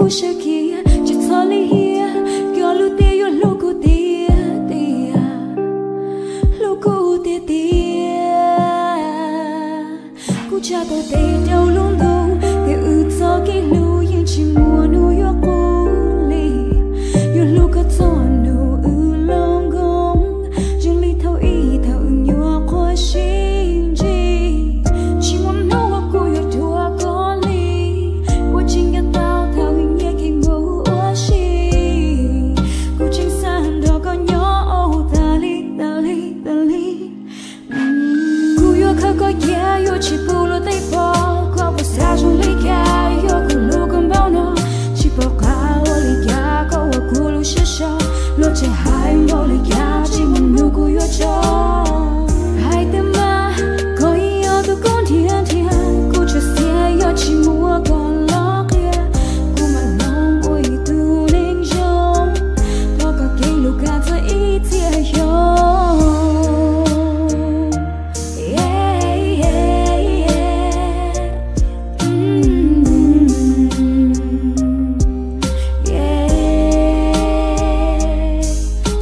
Kuv sawv kiag tsis txhob lim hiam, cov lus tias yuav hlub kuv tiag tiag, hlub kuv tiag tiag. Kuv tsa tau tes rau lub ntuj, tiam wb txoj kev hlub yeej tsis muaj hnub yuav qub li. Yuav hlub koj txog hnub wb loj nkoos, zoo li thaum ub thaum wb nyuam qhuav sib ntsib. Tsis muaj hnub uas kuv yuav dhuav koj li, ua tsis nco tau thaum wb nyiam kev mus ua si. Kuv tseem xav nrog koj nyob tas li tas li tas li. Kuv yuav khaws koj cia, yuav tsis pub luag tej pom. Koj puas xav zoo li cas, yog kuv hlub koj npaum no, tsis pom qab ua li cas. Koj ua kuv lub siab so, luag tseem hais npaum li cas, tsis muaj hnub kuv yuav tso. Hais tias mas, koj yeej yog tus koj nrhiav nrhiav, kuv tsuas xiam yog tsis muaj koj los qhia. Kuv mam hloov ua ib tug neeg zoo, thov koj kev hlub kaj txog ib txhia xyoo.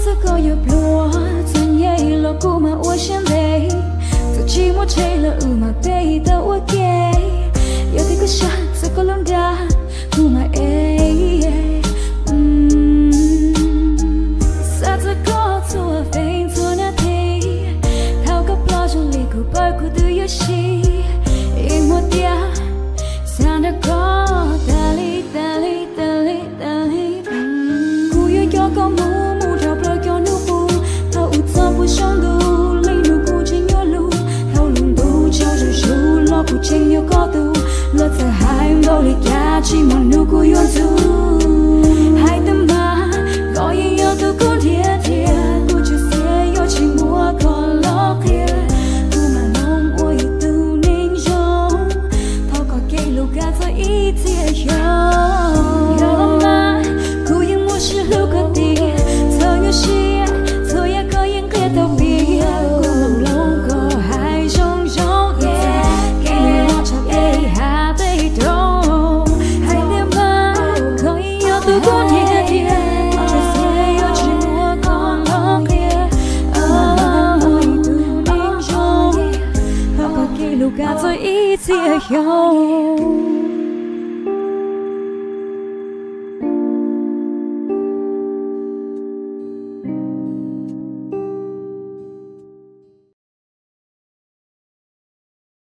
Txawm koj yuav pluag txog nyem los kuv mam ua siab ntev, txawm tsis muaj tsheb los wb mam peb tau ua ke. Yog tias koj sab txog koj lub nra, kuv mam ev. Xav txog koj txhua feem txhua nas this, thaum koj ploj zoo li kuv pab kuv twb yuav sib ib hmos tias xav nrog koj tas li tas li tas li tas li. Kuv yuav coj koj mus mus rau plaws cov hnub qub, thaum wb txog puag saum ntuj li hnub kuv tseem nyuaj lug, thaum lub ntuj tsaus zuj zus los kuv tseem yog koj tug. Luag txawm hais npaum li cas tsis muaj hnub kuv yuav ntxub. Hais tias mas, koj yeej yog tus koj nrhiav nrhiav, kuv tsuas xiam yog tsis muaj koj los qhia. Kuv mam hloov ua ib tug neeg zoo, thov koj kev hlub kaj txog ib txhia xyoo. Yog los mas, kuv yeej muaj sij hlub koj tiag, txhua nyuaj siab txhua yam koj yeej qhia tau piav. Kuv mam hloov koj hais zoo zoo, kev hlub los tshaj peb hab peb rau. Hais tias mas, koj yeej yog tus koj nrhiav nrhiav, tsuas xiam yog tsis muaj koj los qhia. Kuv mam hloov ua ib tug neeg zoo, thov koj kev hlub kaj txog ib txhia xyoo.